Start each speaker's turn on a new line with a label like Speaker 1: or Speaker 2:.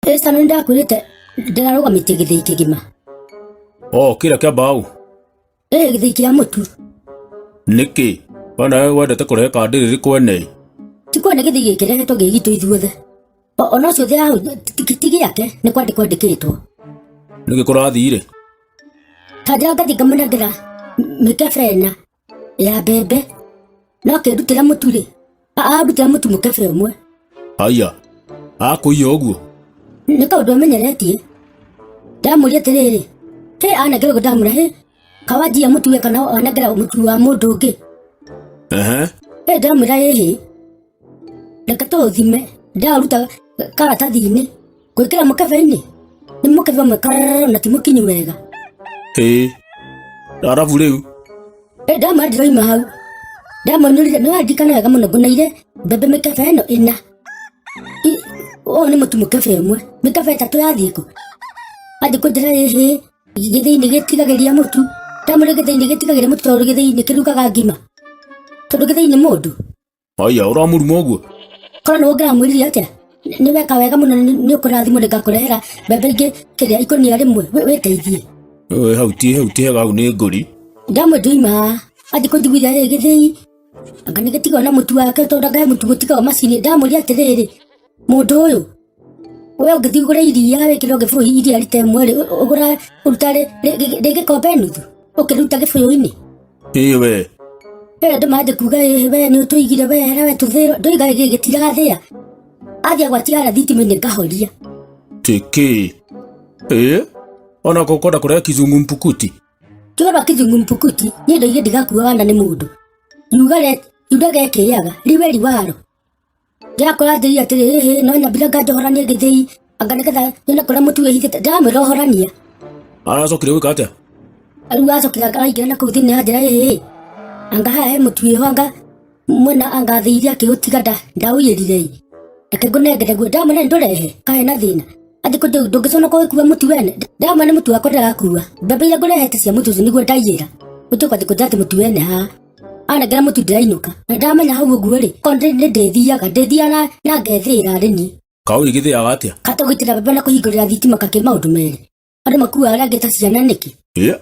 Speaker 1: Ĩca nĩ ndakwĩrĩte ndĩrarũgamĩtie gĩthĩi kĩgima.
Speaker 2: O kĩrĩa kĩa mbaũ.
Speaker 1: Ĩ gĩthĩi kĩa mũtu.
Speaker 2: Nĩkĩ? We nawe wendete kũrehe kandĩrĩrĩ kwene.
Speaker 1: Ti kwene gĩthĩi gĩkĩ rehetwo gĩ gitũ ithuothe. Ona ũcio ũthĩ hau ti gĩake nĩ kwandĩkwo andĩkĩtwo.
Speaker 2: Nĩkĩ kũrathire?
Speaker 1: Ta njĩra ngathiĩ ngamũnengera mĩkebe ĩna ya mbembe no akĩndutĩra mũtu rĩ andutĩra mũtu mũkebe ũmwe.
Speaker 2: Haiya, akũiya ũguo?
Speaker 1: Nĩ kaũndũ amenyeretie. Ndamũria atĩrĩrĩ, hĩ anengera ũguo ndamũra hĩ kawanjia mũtu we kana wanengera mũtu wa mũndũ ũngĩ.
Speaker 2: Ehe.
Speaker 1: Hĩ ndamwĩra ĩhĩ reke tũũthime ndaũruta karatathi-inĩ gwĩkĩra mũkebe-inĩ nĩ mũkebe ũmwe karrrr na ti mũkinyu wega.
Speaker 2: Ĩĩ. Arabu rĩu?
Speaker 1: Ĩ ndamwĩra ndiroima hau ndamũnyũrire nĩ wandirikana wega mũno ngũneire mbembe mĩkebe ĩno ĩna. Ũyũ nĩ mũtu mũkebe ũmwe mĩkebe ĩtatũ yathiĩ kũ? Athiĩ kũnjĩra ĩhĩ gĩthĩi-inĩ gĩtigagĩria mũtu ndamwĩra gĩthĩi-inĩ gĩtigagĩria mũtu tondũ gĩthĩi-inĩ kĩrugaga ngima tondũ gĩthĩi nĩ mũndũ.
Speaker 2: Haiya, ũramũruma ũguo?
Speaker 1: Korwo nĩwe ũngĩramwĩrire atĩa? Nĩ weka wega mũno nĩ ũkũrathimwo nĩ ngakũrehera mbembe ingĩ kĩrĩa ikũnia rĩmwe wĩteithie.
Speaker 2: Ĩ, hau ti hau ti hega hau nĩ ngũri.
Speaker 1: Ndamwe ndoima haha athiĩ kũnjiguithia rĩ gĩthĩi anga nĩ gĩtigwo na mũtu wake tondũ anga he mũtu gũtigagwo macini. Ndamũria atĩrĩrĩ mũndũ ũyũ we ũngĩthiĩ ũgũre iria wĩkĩrwo gĩbũyũ iria rita ĩmwe rĩ ũgũra ũruta rĩ gĩkombe nuthu ũkĩruta gĩbũyũ-inĩ.
Speaker 2: Ĩ we.
Speaker 1: Ĩ andũ manjie kuga ĩ we nĩ ũtũigire we hera we tũthĩrwo ndoiga gĩ gĩtiragathĩa athiĩ agwatia harĩa thitima-inĩ ngahoria.
Speaker 2: Tĩkĩ. Ĩ ona ko kwenda kũrehe kizungu mpukuti.
Speaker 1: Tiga rwa kizungu mpukuti niĩ ndoigire ndigakua wana nĩ mũndũ. Yuga yuga gekĩaga riwe riwaro. Ndĩrakora njĩrire atĩrĩ ĩhĩ no nyambire nganjohoranie gĩthĩi anga nĩgetha nyone kũrĩa mũtu wĩhithĩte ndĩramwĩra ohorania.
Speaker 2: Aracokire gwĩka atĩa?
Speaker 1: Rĩu acokire araingĩra na kũu thĩinĩ anjĩra ĩhĩ anga haha he mũtu wĩho anga mwena anga athĩire akĩũtiga ndaũiyĩrire ĩ reke ngũnengere guo ndamwĩra nĩ ndũrehe kahe na thĩna atĩ ndũngĩconoka ũgĩkua mũtu wene ndamwĩra nĩ mũtu wakwa ndĩrakua mbembe iria ngũrehete cia mũtu ũcio nĩguo ndaiyĩra ũcoka atĩ kũnjĩra atĩ mũtu wene haha anengera mũtu ndĩrainũka na ndamenya hau ũguo rĩ korwo nĩ ndĩthiaga ndĩthiaga na ngethĩĩra arĩ niĩ.
Speaker 2: Kaũi gĩthĩaga atĩa?
Speaker 1: Kata gũitĩra mbembe na kũhingũrĩra thitima kakĩ maũndũ merĩ andũ makuaga arĩa angĩ ta ciana nĩkĩ?
Speaker 2: Ĩ.